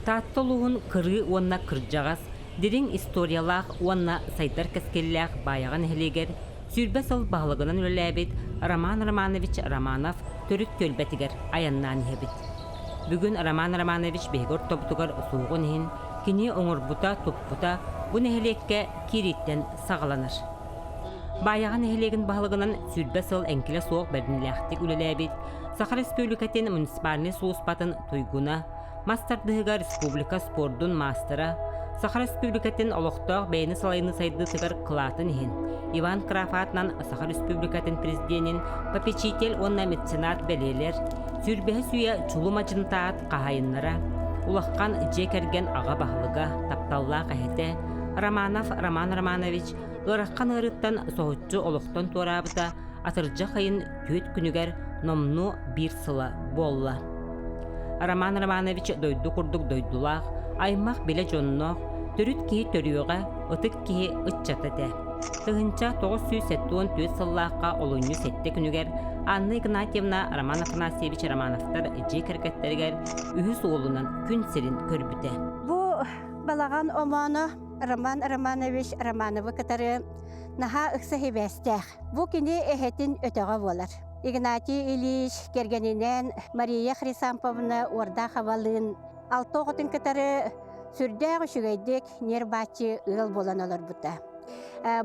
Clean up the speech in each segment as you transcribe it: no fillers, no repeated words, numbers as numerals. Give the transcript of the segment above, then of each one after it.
Таатта улууһун кырыы уонна кырдьаҕас, дириҥ историялаах уонна сайдар кэскиллээх Баайаҕа нэһилиэгэр 20 сыл баһылыгынан үлэлээбит Роман Романович Романов төрүт түөлбэтигэр айаннаан иһэбит. Бүгүн Роман Романович биһиги ортобутугар суоҕун иһин, кини оҥорбута, туппута бу нэһилиэккэ киирииттэн саҕаланар. Баайаҕа нэһилиэгин баһылыгынан 20 сыл эҥкилэ суох бэринилээхтик үлэлээбит Саха Республикатын муниципальнай сулууспатын туйгуна, мас тардыһыгар республика спордун маастара, Саха Республикатын олохтоох бэйэни салайыныы сайдыытыгар кылаатын иһин Иван Краф аатынан Саха Республикатын президенин попечитель уонна меценат бэлиэлэр, сүүрбэһис үйэ чулуу мадьынытаат хаһаайыннара, улахан дьиэ кэргэн аҕа баһылыга, тапталлаах эһэтэ Романов Роман Романович ыарахан ыарыыттан соһуччу олохтон туораабыта атырдьах ыйын түөрт күнүгэр номнуо биир сыла буолла. Роман Романович дойду курдук дойдулаах, аймах билэ дьонноох, төрүт киһи төрүөҕэ, ытык киһи ыччата этэ. 1974 сыллаахха олунньу сэттэ күнүгэр Анна Игнатьевна Роман Афанасьевич Романовтар дьиэ кэргэттэригэр үһүс уолунан күн сирин көрбүтэ. Бу балаҕан омооно Роман Романович Романовы кытары наһаа ыкса сибээстээх. Бу кини эһэтин өтөҕө буолар. Игнатий Ильич кэргэнинээн Мария Хрисамповна Уордааховалыын алта оҕотун кытары сүрдээх үчүгэйдик ньир-бааччы ыал буолан олорбута.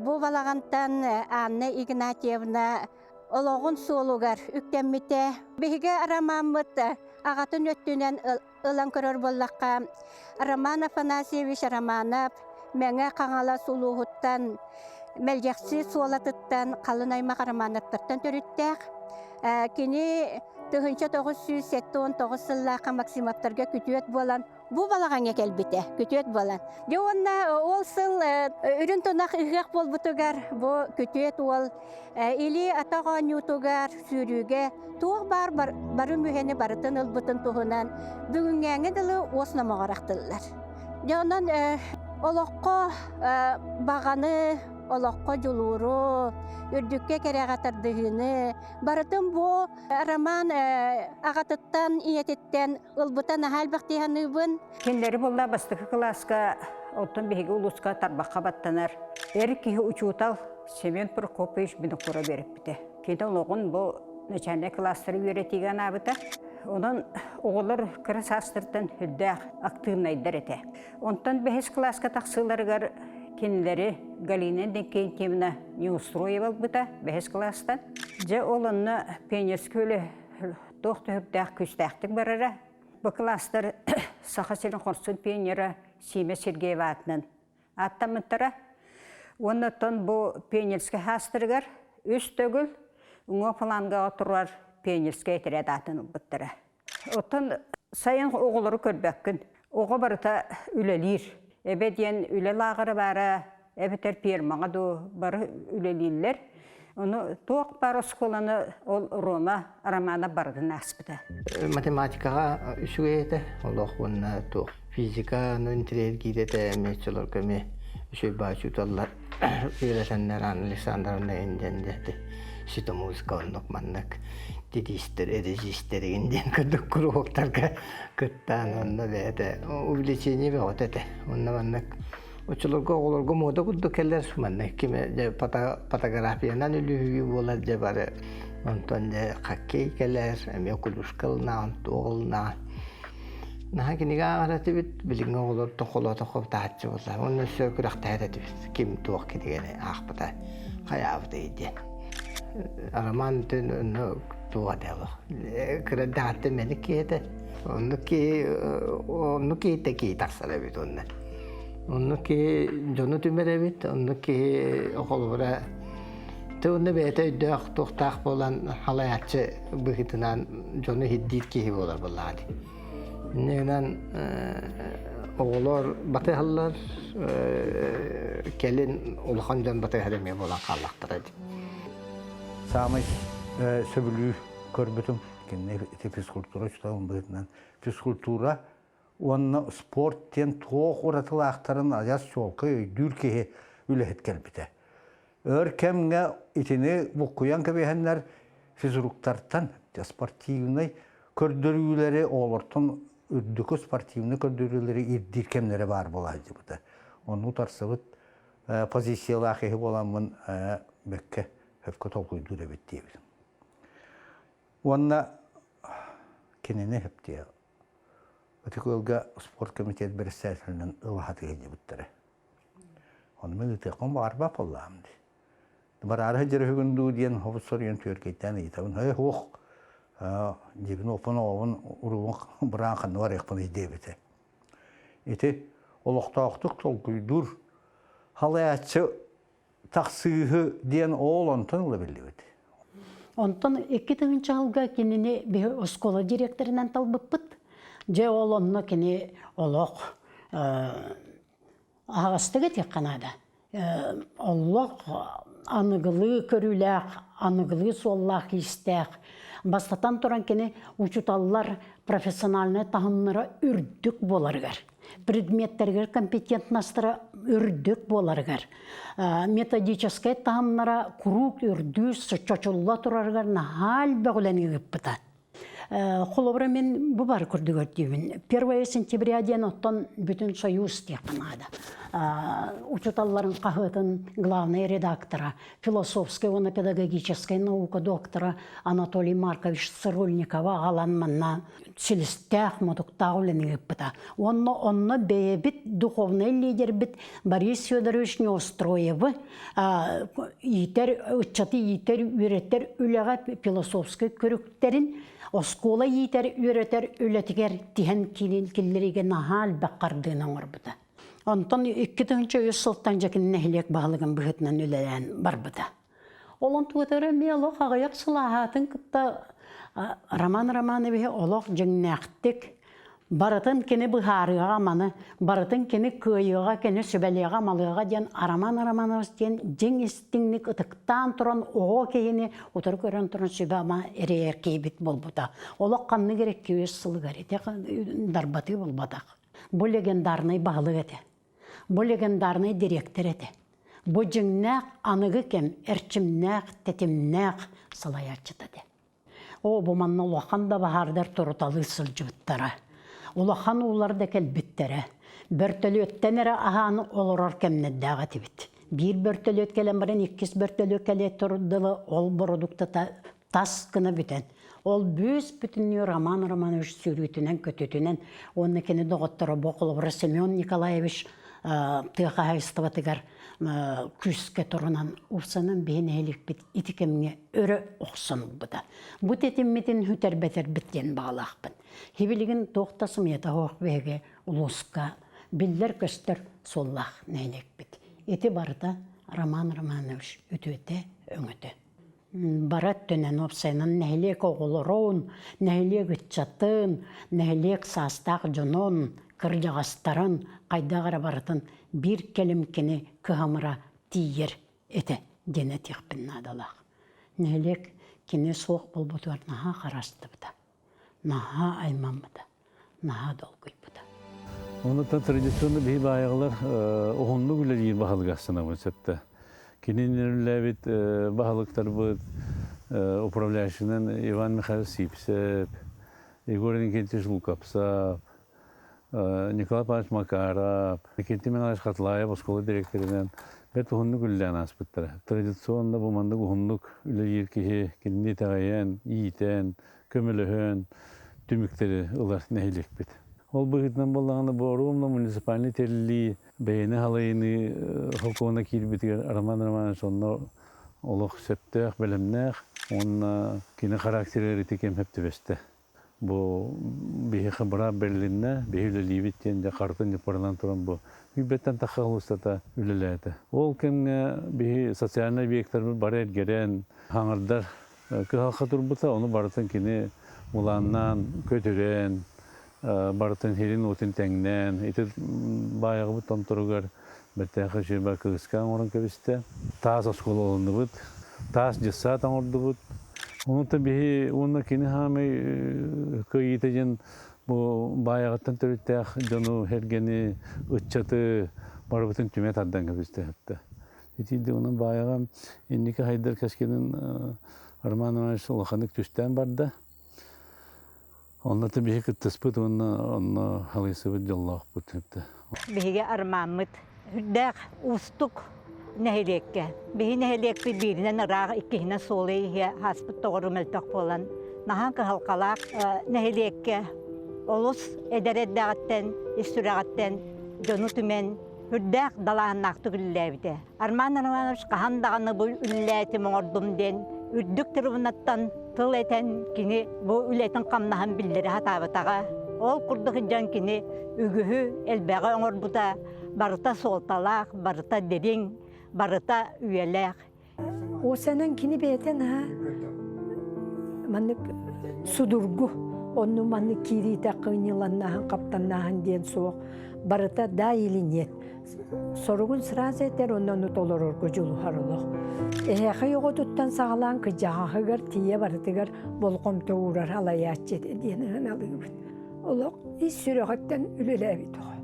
Бу балаҕантан Анна Игнатьевна олоҕун суолугар үктэммитэ. Биһиги ромаммыт аҕатын өттүнэн ылан көрөр буоллахха, Роман Афанасьевич Романов Мэҥэ Хаҥалас улууһуттан Мэлдьэхси Суолатыттан халын аймах Романовтартан төрүттээх. Кини 1979 сыллаахха Максимовтарга күтүөт буолан бу балаҕаҥҥа кэлбитэ, күтүөт буолан. Дьэ уонна ол сыл үрүн тунах ыһыах буолбутугар бу күтүөт уол Илии-атах оонньуутугар, сүүрүүгэ туох баар бары мүһэни барытын ылбытын туһунан бүгүҥҥээҥи дылы уос номоҕор ахтыллар. Дьэ онон олоххо баҕаны, олоххо дьулууру, үрдүккэ кэрэҕэ тардыһыыны барытын бу роман аҕатыттан, ийэтиттэн ылбыта наһаа элбэх дии саныыбын. Кинилэри буолла бастакы кылааска, оттон биһиги улууска тарбахха баттанар эр киһи учуутал Семен Прокопьевич Винокуров үөрэппитэ. Кини олоҕун бу начальнай кылаастары үөрэтиигэ анаабыта. Онон оҕолор кыра саастартан үрдээх актыыбынайдар этэ. Онтон бэһис кылааска тахсыыларыгар кинилэри Галина Иннокентьевна Неустроева ылбыта бэһис кылаастан. Дьэ ол онно пионерскай үлэ туох да үрдээх күүстээхтик барара. Бу кылаастар Саха сирин хорсун пионера Сима Сергеева аатынан ааттаммыттара. Уонна оттон бу пионерскай хаастарыгар үс төгүл уҥа флангаҕа турар пионерскай этэрээт аатын ылбыттара. Оттон сайын оҕолору көрбөккүн. Оҕо барыта үлэлиир. Эбэ диэн үлэ лааҕыра баара, эбэтэр пиэрмаҕа дуу бары үлэлииллэр. Ону туох баар оскуоланы ол Рома романа барытын ааспыта. Математикаҕа үчүгэй этэ, олох уонна туох физика интириэһиргиир этэ эмиэ оччолорго эмиэ үчүгэй баай учууталлар үөрэтэннэр Анна Александровна диэн дьэ ситомузыка оннук маннык тидиистэр эрэжиистэригин диэн курдук куруһуоктарга кыттаан онно бэйэтэ увлечение бөҕөтө этэ онно маннык оччолорго оҕолорго муода курдук кэлэр манна ким дьэ фотографиянан үлүһүйүү буолар дьэ бары онтон дьэ хоккей кэлэр эмиэ клюшка ылынаҕын туох ылынаҕын наһаа кинигэ ааҕар этибит билиҥҥи оҕолортон холоотоххо таһаччы буолла уонна өссө күрэхтэһэр этибит ким туох кинигэни аахпыта хайаабытый диэн роман онно туох этэ олох кыра эрдэҕиттэн мэник киһи этэ оннук киһи оннук киһиттэн киһи тахсар эбит уонна оннук киһи дьону түмэр эбит оннук киһи холобура Тэ онно бэйэтэ өйдөөх туохтаах буолан халайааччы быһыытынан дьону иһирдиир киһи буолар буоллаҕа дии. Иннинэн оҕолор батыһаллар, кэлин улахан дьон батыһар эмиэ буолан хааллахтара дии. Саамай сөбүлүү көрбүтүм кинини ити физкультура учууталын быһыытынан физкультура уонна спорт диэн туох уратылаахтарын адьас чуолкай өйдүүр киһи үлэһит кэлбитэ. Өр кэмҥэ итини буккуйан кэбиһэннэр физруктартан спортивнай көрдөрүүлэри оҕолортон үрдүкү спортивнай көрдөрүүлэри ирдиир кэмнэрэ баар буола сылдьыбыта. Онну утарсыбыт позициялаах киһи буоламмын бэккэ сөпкө толкуйдуур эбит диэбитим. Уонна кинини сөптүө Ытык ыалга спорт комитет председателинэн ылаһатыы сылдьыбыттара. Ону мин ыытыахпын баҕарбат буоллаҕым дии. Бараары сылдьар үһүгүн дуу диэн хобут соруйан түөркэйдээн ыйытабын. Эй, суох, дьиэбин уоппун оҕобун уруубун быраан ханна барыахпыный диэбитэ. Ити олохтоохтук толкуйдуур халайааччы тахсыыһы диэн ол онтон ыла биллибит. Онтон 2000 сылга кинини биһи оскуола директорынан талбыппыт. Дьэ ол онно кини олох аһаҕастык этиэххэ наада. Олох аныгылыы көрүүлээх, аныгылыы суоллаах-иистээх. Бастатан туран кини учууталлар профессиональнай таһымнара үрдүк буоларыгар, предметтэригэр компетентностара үрдүк буоларыгар, методическай таһымнара куруук үрдүү чочулла турарыгар наһаа элбэх үлэни ыыппыта. Холобура мин бу бар курдук көрдүүбүн. 1 сентября диэн оттон бүтүн союз диэххэ наада. Учуталларын хаһыатын главный редактора, философскай уонна педагогическай наука доктора Анатолий Маркович Сырульникова аҕалан манна силистээх, мутуктаах үлэни ыыппыта. Уонна онно бэйэбит духовнай лидербит Борис Федорович Неустроевы иитэр, ыччаты иитэр, үөрэтэр үлэҕэ философскай көрүктэрин оскуола иитэр, үөрэтэр үлэтигэр тиһэн киллэриигэ наһаа элбэх хардыыны оҥорбута. Онтон 2003 сылтан дьэ кини нэһилиэк баһылыгын быһыытынан үлэлээн барбыта. Ол онтугутара эмиэ олох аҕыйах сыл ааһаатын кытта Роман Романовиһы олох дьиҥнээхтик барытын кини быһаарыаҕа маны, барытын кини кыайыаҕа, кини сүбэлиэҕэ, малыаҕа диэн Роман Романович диэн дьиҥ истиҥник ытыктаан туран оҕо киһини утары көрөн туран сүбэ-ама эрэйэр киһибит буолбута. Олох ханнык эрэ 200 сылыгар ити дарбатыы буолбатах. Бу легендарнай баһылык этэ. Бу легендарнай дириэктэр этэ. Бу дьиҥнээх аныгы кэм эрчимнээх, тэтимнээх салайааччыта этэ. Оо, бу манна улахан да баһаардар туруталыы сылдьыбыттара. Улахан уулар да кэлбиттэрэ. Бөртөлүөттэн эрэ аһаан олорор кэмнэрдээх этибит. Биир бөртөлүөт кэлэн баран иккис бөртөлүөт кэлиэ дылы ол бородууктата тас гына бүтэн. Ол бүүс бүтүннүү Роман Романович сүүрүүтүнэн-көтүүтүнэн уонна кини доҕотторо бу холобура Семен Николаевич тыа хаһаайыстыбатыгар күүскэ турунан уурсанан биһи нэһиликпит ити кэмҥэ өрө охсон ылбыта. Бу тэтиммитин сүтэрбэтэрбит диэн баҕалаахпын. Хибилигин туох да сымыйата суох биһиги улууска биллэр-көстөр суоллаах нэһилиэкпит. Ити барыта Роман Романович үтүөтэ, өҥөтө. Бары өттүнэн уопсайынан нэһилиэк оҕолорун, нэһилиэк ыччатын, нэһилиэк саастаах дьонун, кырдьаҕастарын хайдах эрэ барытын биир кэлим кини кыһамыра тиийэр этэ диэн этиэхпин наадалаах. Нэһилиэк кини суох буолбутугар наһаа харастыбыта, наһаа аймаммыта. наһаа долгуйбута. Онуттан традиционно биһи баайаҕалар уһуннук үлэлиир баһылыга санабын сөптө. Кинини үлэлээбит баһылыктарбыт управляющийынан Иван Михайлович Сипсев, Егор Иннокентьевич Лукапсов, Николай Павлович Макаров, Никитин Михайлович Хатлаев оскуола директорынан бэрт уһуннук үлэлээн ааспыттара. Традиционно бу маннык уһуннук үлэлиир киһи кинини итэҕэйэн, иитэн, көмөлөһөн түмүктэри ылар нэһилиэкпит. Ол быһыытынан буоллаҕына бу Оруомна муниципальнай тэриллии бэйэни халайыныы сокуона киирбитигэр Роман Романович онно олох сөптөөх, бэлэмнээх уонна кини характерыгар ити кэм сөп түбэстэ. Бу биһиэхэ быраап бэрилиннэ, биһи үлэлиибит диэн дьэ харытын ньыппарынан туран бу үйбэттэн тахха устата үлэлээтэ. Ол кэмҥэ биһи социальнай объектарбыт бары эргэрэн, хаҥырдар кыһалҕа турбута, ону барытын кини мулааннаан, көтүрэн, барытын сирин-уотун тэҥнээн, ити баайаҕыбыт томторугар бэртээхэй үчүгэй кыыска оҥорон кэбистэ. Таас оскуола ылынныбыт, таас дьыссаат оҥордубут. Онуттан биһи уонна кини хаамай кыайыыта диэн бу баайаҕыттан төрүттээх дьону, эргэни, ыччаты барыбытын түмэ тардан кэбистэ. Итиирдик онон баайаҕа инники хайдар кэскилин Роман Иванович улаханнык түстээн барда. Онно биһи кыттыспыт уонна онно халыйсыбыт дьоллоохпут. Биһиги армааммыт үрдээх уустук нэһилиэккэ. Биһи нэһилиэкпит бииринэн ыраах, иккиһинэн суолу иһэ ааспыт тоҕору мөлтөх буолан, наһаа кыһалҕалаах нэһилиэккэ олус эдэр эрдэҕиттэн, ис сүрэҕиттэн дьону түмэн, үрдээх далааһыннаахтык үлэлээбитэ. Арман Романович хаһан даҕаны бу үлэлээтим оҥордум диэн үрдүк трибунаттан тыл этэн кини бу үлэтин хамнаһын биллэрэ сатаабатаҕа. Ол курдук дьон кини үгүһү элбэҕи оҥорбута барыта суолталаах, барыта дириҥ, барыта үйэлээх. Уосанан кини бэйэтэ наһаа маннык судургу, онну маннык киириитэ кыынньыланнааһын, хаптаннааһын диэн суох. Барыта да или нет. Соругун сразу этэр уонна ону толорорго дьулуһар олох. Эһээхэй оҕотуттан саҕалаан кыдьаҕаһыгар тиийэ барытыгар болҕомто уурар алайааччы этэ диэн ыһыналыыбыт. Олох ис сүрэҕиттэн үлэлээбит оҕо.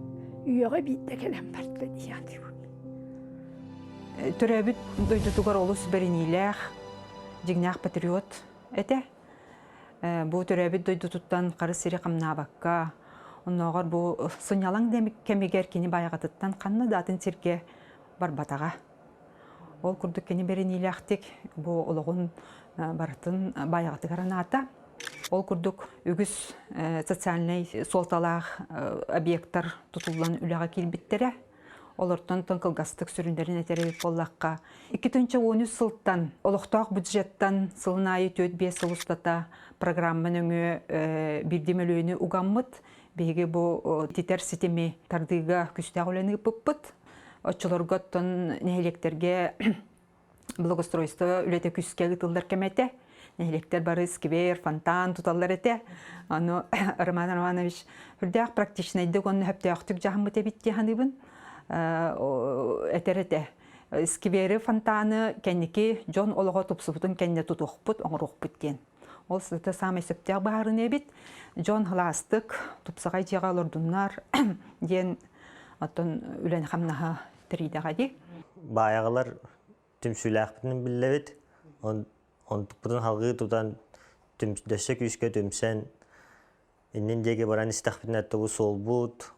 Үйэҕэ биирдэ кэлэн барда диэн Төрөөбүт дойдутугар олус бэриниилээх, дьиҥнээх патриот этэ. Бу төрөөбүт дойдутуттан харыс сири хамнаабакка, оннооҕор бу сынньалаҥ кэмигэр кини байаҕатыттан ханна да атын сиргэ барбатаҕа. Ол курдук кини бэриниилээхтик бу олоҕун барытын байаҕатыгар анаата. Ол курдук үгүс социальнай суолталаах объектар тутуллан үлэҕэ киирбиттэрэ. Олортон кылгастык сүрүннэрин этэр эбит буоллахха, 2013 сылтан олохтоох бюджеттан сылын аайы 4-5 сыл устата программа нөҥүө биирдии мөлүйүөнү угаммыт. Биһиги бу ититэр ситими тардыыга күстээх үлэни ыыппыппыт. Оччолорго оттон нэһилиэктэргэ благоустройство үлэтэ күскэ ыытыллар кэмэ этэ. Нэһилиэктэр бары сквер, фонтан туталлар этэ. Аны Роман Романович үрдээх практичнайдык уонна хөптөөхтүк дьаһаммыт эбит дии саныыбын. Этэр этэ. Сквери, фонтаны кэнники дьон олоҕо тупсубутун кэннэ тутуохпут, оҥоруохпут диэн. Ол сыта саамай сөптөөх быһаарыныы эбит. Дьон һылаастык, тупсаҕай дьиэҕэ олордуннар диэн оттон үлэни-хамнаһы тэрийдэҕэ дии. Баайаҕалар түмсүүлээхпитин биллэбит. Онтукпутун салгыы тутан дөссө күүскэ түмсэн иннин диэки баран истэхпитинэ тобу суолбут,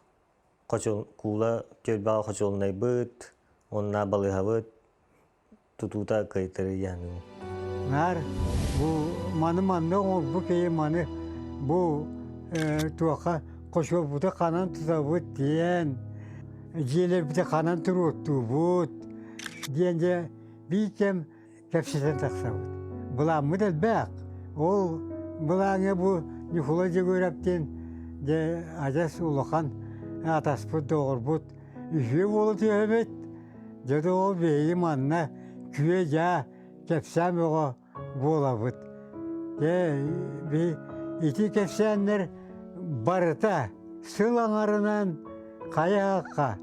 куула түөлбэҕэ хочуолунайбыт уонна балыыһабыт тутуута кыайтарыйаанын. Наар бу маны манна оҥорбут киһи маны бу туохха хочуолбуту ханан тутабыт диэн дьиэлэрбити ханан туруортуубут диэн дьэ биир кэм кэпсэтэн тахсабыт. Былааммыт элбэх. Ол былааҥҥа бу Ньукулай Дьөгүөрэп диэн дьэ адьас улахан атаспыт доҕорбут үһүө буола түһэбит. Дьэ ол биһиги манна күө-дьаа кэпсээн бөҕө буолабыт. Дьэ ити кэпсээннэр барыта сыл аҥарынан хайа-хахха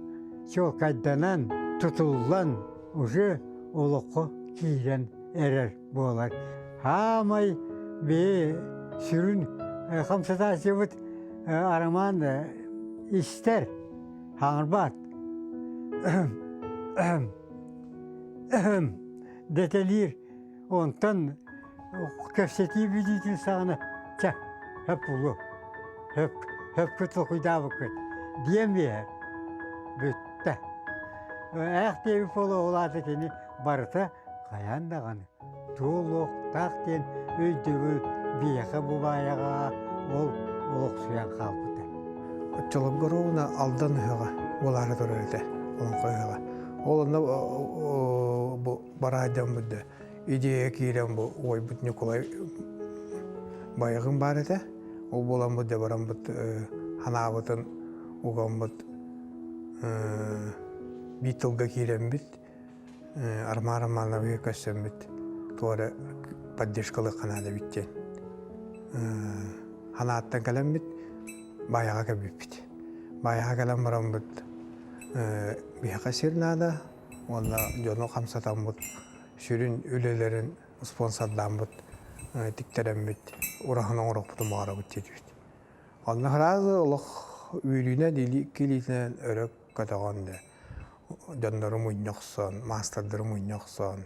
чуолкайданан, тутуллан уже олоххо киирэн эрэр буолар. Хаамай биһи сүрүн хамсатааччыбыт Арамаан истэр, хаҥырбаат дэтэлиир. Онтон кэпсэтии бүтүүтүн саҕана чэ, хөп булуо, хөп, хөпкө толкуйдаабыккыт диэн биэһэр. Бүттэ. Ээх диэбит буолуо ол аата кини барыта хайаан даҕаны туолуохтаах диэн өйдөбүл биһиэхэ бу баайаҕаҕа ол олохсуйан хаалбыта. Оччолорго ровно Алдан ыһыаҕа буолаары турар этэ, Олоҥхо ыһыаҕа. Ол онно бу бараа дьоммут да идея киирэн бу уойбут Ньукулай байыгын баар этэ. Ол буоламмыт да бараммыт ханаабытын угаммыт биир тылга киирэммит Арман Романовиһы көрсөммүт туох эрэ поддержкалыахха наада эбит диэн ханааттан кэлэммит Баайаҕа кэлбиппит. Баайаҕа кэлэн бараммыт биһиэхэ сир наада уонна дьону хамсатаммыт сүрүн үлэлэрин спонсордааммыт тиктэрэммит ураһан оҥоруохпутун баҕарабыт диэтибит. Онно сразу олох үөрүүнэн икки илиитинэн өрө көтөҕөн дэ дьоннору мунньа охсон, маастардары мунньа охсон,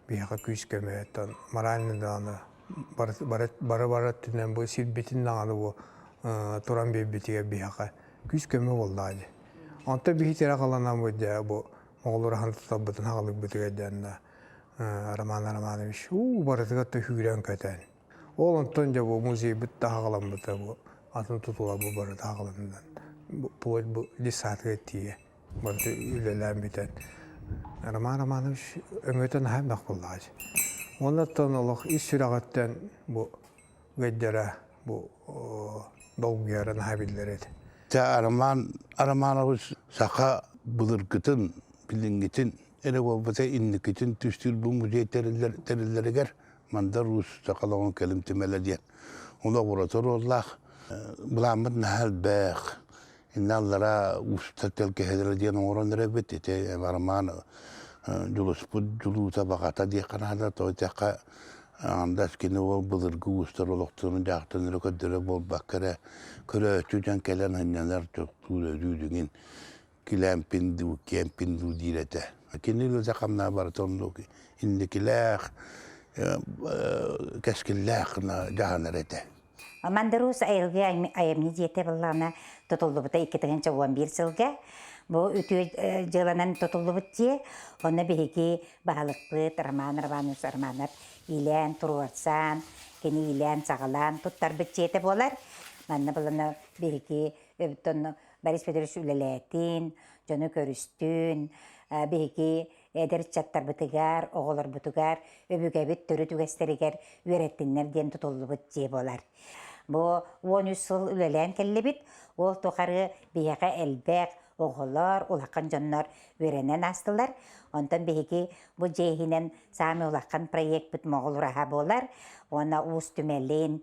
биһиэхэ күүс-көмө, оттон морально даҕаны. Бары бары өттүнэн бу сирбитин даҕаны бу туран биэрбитигэр биһиэхэ күүс-көмө буоллаҕа дии. Онтон биһи тирэх ыланаммыт дьэ бу оҕолор тутарбытын хаалыырбытыгар дьэ Роман Романович уу барытыгар да сүүрэн-көтөн. Ол онтон дьэ бу музейбыт да хаҕаламмыта бу атын тутула бу барыта хаҕаланан вплоть бу детсадка тиийэ барыта үлэлээн бүтэн Роман Романович өҥөтө наһаа элбэх буоллаҕа дии. Оннуттан олох ис сүрэҕиттэн бу ыйдара бу долгуйара наһаа биллэр этэ. Чэ Роман Романович саха былыргытын, билиҥҥитин эрэ буолбата инникитин түстүүр бу музей тэриллэригэр Мандар Уус саха олоҕун кэлим түмэлэ диэн олох ураты оруоллаах. Былааммыт наһаа элбэх. Инна аллара уустар тэлгэһэлэрэ диэн оҥорон эрэбит. Ити Роман дьулуспут дьулуута баҕата диэххэ наада. Тоҕо диэтэххэ андас кини ол былыргы уустар олохторун дьаахтан эрэ көрдөрө буолбакка эрэ көрөөччү дьон кэлэн сынньанар тохтуур өрүү килээмпин дуу, киэмпин дуу диир этэ. Кини үлэтэ хамнаһа барыта оннук инникилээх, кэскиллээх гына дьаһанар этэ. Мандарус айылгы айымньы дьиэтэ буоллаҕына тутуллубута 2011 сылга. Бу үтүө дьыаланан тутуллубут дьиэ. Онно биһиги баһылыкпыт Роман Романович Романов иилээн туруорсан, кини иилээн-саҕалаан туттарбыт дьиэтэ буолар. Манна булана биһиги Борис Федорович үлэлээтин, дьону көрүстүн, биһиги эдэр ыччаттарбытыгар, оҕолорбутугар өбүгэбит төрүт үгэстэригэр үөрэттиннэр диэн тутуллубут дьиэ буолар. Бу 13 сыл үлэлээн кэллибит. Ол тухары биһиэхэ элбэх оҕолор, улахан дьоннор үөрэнэн аастылар. Онтон биһиги бу дьиэ иһинэн саамай улахан проекпыт Моҕол ураһа буолар. Уонна Уус түмэлин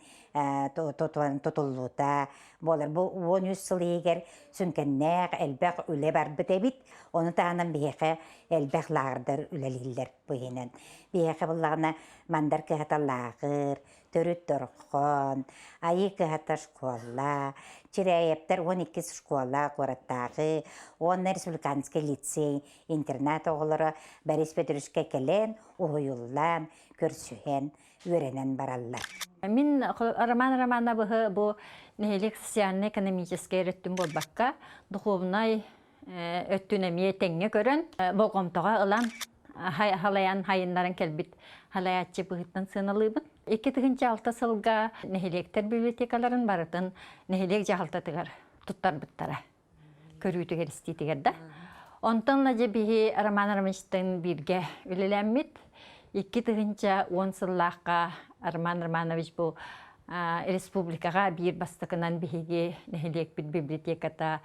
тутуллуута буолар. Бу 13 сыл иһигэр сүҥкэннээх элбэх үлэ барбыт эбит. Ону таһынан биһиэхэ элбэх лааҕырдар үлэлииллэр бу иһинэн. Биһиэхэ буллаҕына Мандар кыһата лааҕыр, Төрүт дорҕоон, Айыы кыһата школа, Чирээйэптэр 12 школа куораттааҕы уонна республиканский лицей интернат оҕолоро Борис Петровичка кэлэн, уһуйуллан, көрсүһэн үөрэнэн бараллар. Мин Роман Романовыһы бу нэһилиэк социально-экономическай өттүн буолбакка, духовнай өттүн эмиэ тэҥҥэ көрөн, болҕомтоҕо ылан, халайан хайыннаран кэлбит халайааччы быһыытынан сыаналыыбын. 2006 сылга нэһилиэктэр библиотекаларын барытын нэһилиэк дьаһалтатыгар туттарбыттара. Көрүүтүгэр-истиитигэр да. Онтон ла дьэ биһи Роман Романовичтыын бииргэ үлэлээммит. 2010 сыллаахха Роман Романович бу республикаҕа биир бастакынан биһиги нэһилиэкпит библиотеката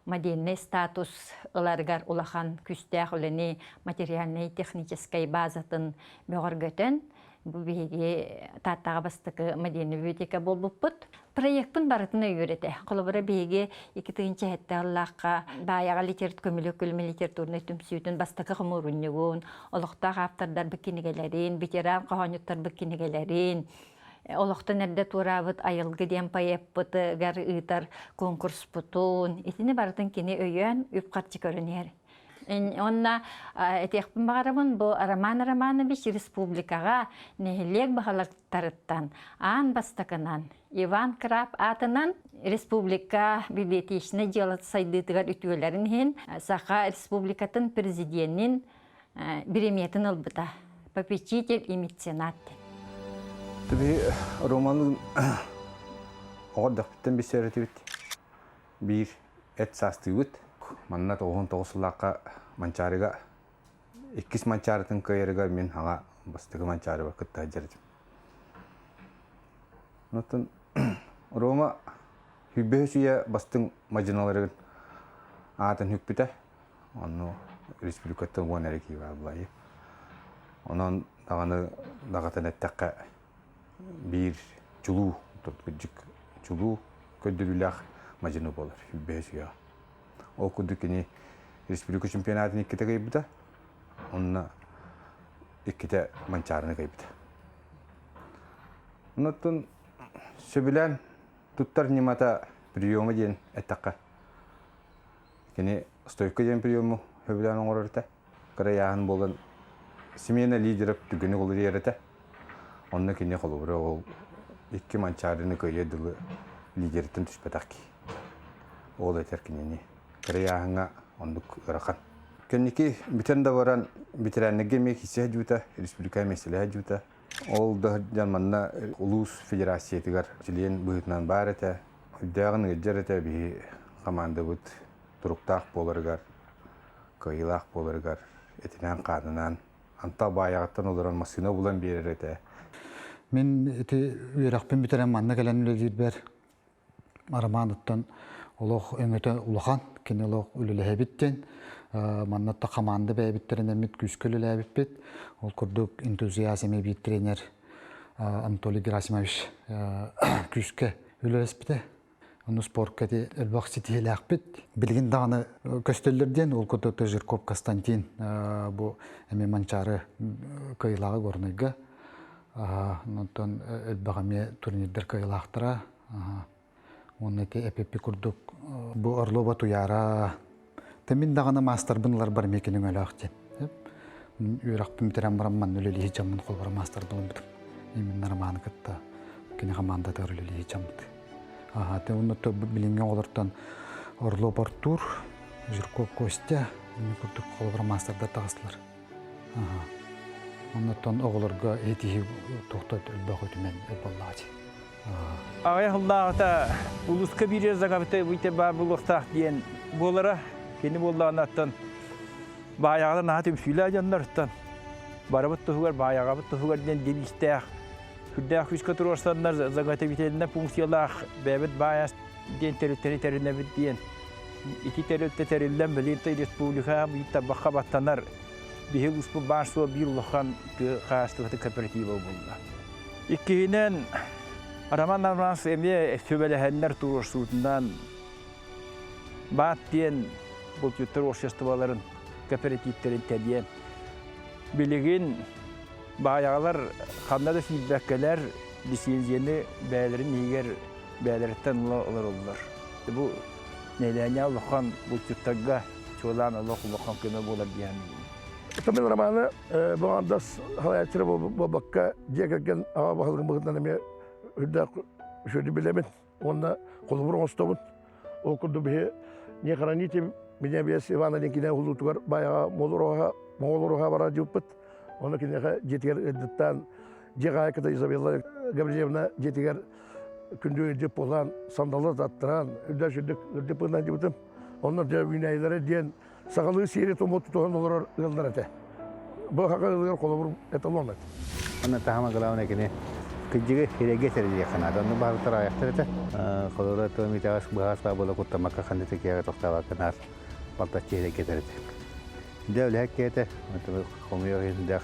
модельный статус ыларыгар улахан күүстээх үлэни материальнай техническэй базатын бөҕөргөтөн бу биһиги Тааттаҕа бастакы модельный библиотека буолбуппут. Проекпын барытын өйүүр этэ. Холобура биһиги 2007 сыллаахха Баайаҕа көмүлүк күлүмэ литературнай түмсүүтүн бастакы хомуурунньугун, олохтоох ааптардарбыт кинигэлэрин, ветеран хоһоонньуттарбыт кинигэлэрин, олохтон эрдэ туораабыт Айылгы диэн поэппытыгар ыытар конкурспутун, итини барытын кини өйөөн үп-харчы көрөн иһэр. Онно этиэхпин баҕарабын, бу Роман Романович республикаҕа нэһилиэк баһылыктарыттан аан бастакынан Иван Краб аатынан республика библиотечнай дьыала сайдыытыгар үтүөлэрин иһин Саха Республикатын президенин бириэмийэтин ылбыта. Попечитель и меценат. Түби Романын оҕо дөхпүттэн билсэр Биир эт саастыыбыт. Манна 99 сыллаахха Манчаарыга иккис Манчаарытын кыайарыгар мин хаҥа бастакы Манчаарыга кытта сылдьар этим. Онтон Рома сүүрбэһис үйэ бастыҥ мадьыналарын аатын хүкпүтэ. Онно республикаттан уон эрэ киһи баар буолайы. Онон даҕаны даҕатан эттэххэ биир чулуу, кырдьык чулуу көрдөрүүлээх мадьыны буолар сүүрбэһис үйэҕэ. Ол курдук кини республика чемпионатын иккитэ кыайбыта, онно иккитэ Манчаарыны кыайбыта. Оннуттан сөбүлээн туттар ньымата приема диэн эттэххэ, кини стойка диэн приему сөбүлээн оҥорор этэ. Кыра ыйааһын буолан смена лидеров түгэни уларыйар этэ. Онно кини холобура ол икки Манчаарыны кыайыа дылы лидериттэн түспэтэх киһи. Ол этэр кинини. Кырайааһыҥҥа оннук ыарахан. Кэнники бүтэн да баран ветераннарга эмиэ киирсэ дьуута, республика миэстэлэһэ дьуута. Ол да дьон манна улуус федерациятыгар чилиэн быһыытынан баар этэ. Үрдээҕин ыалдьар этэ биһи хамаандабыт туруктаах буоларыгар, кыайыылаах буоларыгар этинэн-хаанынан Антал баайаҕыттан олорон массыына булан биэрэр этэ. Мин ити үөрэхпин бүтэрэн манна кэлэн үлэлиирбэр Романыттан олох өҥөтө улахан, кини олох үлэлэһэбит диэн манна хамаанда бэйэбиттэрин эммит күүскэ үлэлээбиппит. Ол курдук энтузиазм эбии тренер Анатолий Герасимович күүскэ үлэлэспитэ. Ону спортка ити элбэх ситиһиилээхпит. Билигин даҕаны көстөллөр диэн, ол курдук Жирков Константин бу эмиэ Манчаары кыайыылааҕа Горнайга. Онтон элбэх эмиэ турнирдар кыайыылаахтара. Уонна ити эпипи курдук бу Орлова Туйаара. Мин даҕаны маастарбын ыларбар эмиэ кини өҥөлөөх диэн. Үөрэхпин бүтэрэн баран манна үлэлии дьаммын холборо маастарбын ылбытым. Именно Романы кытта кини хамаандатыгар үлэлии дьаммыт. Аха, те онно билиҥҥи оҕолортон Орлов Артур, Жирков Костя, ини курдук холобура маастардар таҕыстылар. Аха. Оннуттан оҕолорго этиһи тохтот элбэх үтүмэн буоллаҕа Аҕыйах сыллааҕыта улууска биир загабыта быйта баар буолуохтаах диэн буолара. Кини буоллаҕынаттан баайаҕалар наһаа түмсүүлээх дьоннортон барыбыт туһугар, баайаҕабыт туһугар диэн девизтээх сүрдээх күүскэ туруорсаннар заготовительнай функциялаах бэйэбит баайас диэн тэрилтэни тэринэбит диэн ити тэрилтэ тэриллэн билигин республика биир тарбахха баттанар биһи улууспут баар суол биир улахан тыа хаһаайыстыбатын кооператива буолла. Иккиһинэн, Роман Романов эмиэ сүбэлэһэннэр туруорсуутунан Баат диэн булчуттар обществоларын кооперативтэрин тэрийэн билигин баайаҕалар ханна да сиирбэккэлэр лицензияны бэйэлэрин иһигэр бэйэлэриттэн ыла олороллор. Бу нэһилиэнньэ улахан булчуттарга чуолаан олох улахан көмө буолар диэн. Тамил Романы бу аҥардас салайааччыра буолбакка дьиэ кэргэн аҕа баһылыгын быһыытынан эмиэ үрдээх үчүгэйдик билэбин уонна холобур оҥостобун. Ол курдук биһи не храните меня без Ивана Линкина улуутугар байаҕа Моҕол уруһа барар дьыппыт. Ону киниэхэ дьиэтигэр ыалдьыттаан дьиэ хаһаайката Изабелла Гаврильевна дьиэтигэр күндү ыалдьыт буолан сандалы таттаран үрдэ сүрдүк ыалдьыт быһыытынан дьыбытым. Онно дьэ үүнээйилэрэ диэн сахалыы сиэри туму тутуһан олорор ыаллар этэ. Бу хака ыалыгар холобур эталон этэ. Онно таһыма главное кини кыдьыгы ирэгэ тэрилиэххэ наада. Онно баһылыктар аҕыйахтар этэ. Холобура туом итэҕэс быһаас баа буола куттаммакка ханна тикиэҕэ тохтообакка наар балтаччы ирэгэ этэр этэ. Дьэ үлэһит киһи хомуйар иһиндээх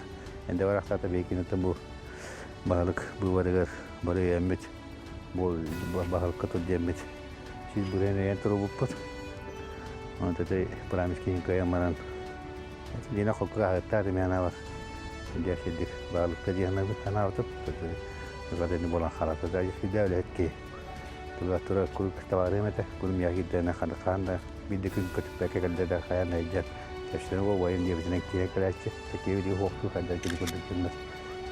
энде барахтаата биһикинитин бу баһылык быыбарыгар бары өйөммүт бу баһылыкка тут диэммит сир бүрэн өйөн турубуппут. Онон тэтэй прамис киһин кыайан баран Дина холкуга аһыттаа дымяналар дьэ сирдик баһылыкка диэхнабыт санаабытым Гадени болан харата да сүдэ үлэһит киһи тула тура курук табаарыам этэ курум яхиддена хадыкаан да биирдэ күн көтүппэккэ кэллэ да хайаан да илдьэн кэпсэнэ уойун диэбитинэн киһи кэлээччи такие хуохтуу хайдар кини курдук дьоннор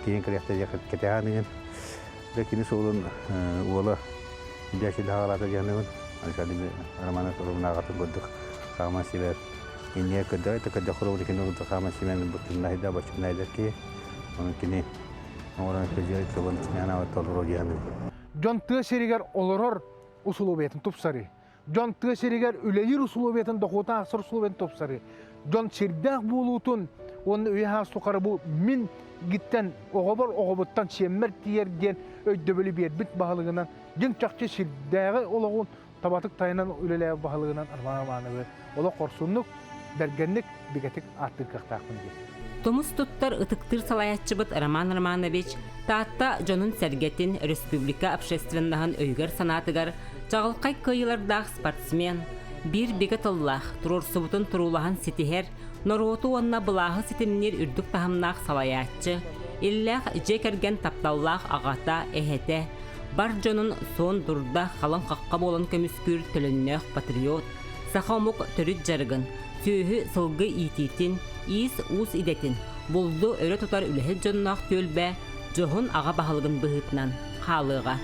киин кэлиэхтэ кэтэһааныгын да кини суолун уола дьэ хаалаата диэхнабын Романа Ромнаҕатын курдук хааман сибэр инниэ көрдөй да көрдөх курдук кини курдук хааман симэн бутуннайда бочуннайдар киһи оны кини оҥорон көдьүө тылын сняна толору диэхнабын Дьон тыа сиригэр олорор усулуобуйатын тупсарыы. Дьон тыа сиригэр үлэлиир усулуобуйатын, дохуотун аахсар усулуобуйатын тупсарыы. Дьон сирдээх буолуутун уонна үйэ саас тухары бу мин гиттэн оҕобор оҕобуттан сиэммэр тиийэр диэн өйдөбүлү биэрбит баһылыгынан дьиҥ чахчы сирдээҕи олоҕун табатык тайанан үлэлээбит баһылыгынан Роман Романовы олох хорсуннук, бэргэнник, бигэтик ааттыыр кыахтаахпын диэн. Тумус туттар ытыктыыр салайааччыбыт Роман Романович Таатта дьонун-сэргэтин, республика общественноһын өйүгэр-санаатыгар чаҕылхай кыайыылардаах спортсмен, биир бигэ тыллаах, туруорсубутун туруулаһан ситиһэр, норуоту уонна былааһы ситимниир үрдүк таһымнаах салайааччы, иллээх дьиэ кэргэн тапталлаах аҕата, эһэтэ, бар дьонун суон дурда халыҥ хахха буолан көмүскүүр төлөннөөх патриот, саха омук төрүт дьарыгын, сүөһү, сылгы иитиитин, иис-уус идэтин, булду өрө тутар үлэһит дьонноох түөлбэ. дьоһун аҕа баһылыгын быһыытынан хаалыаҕа.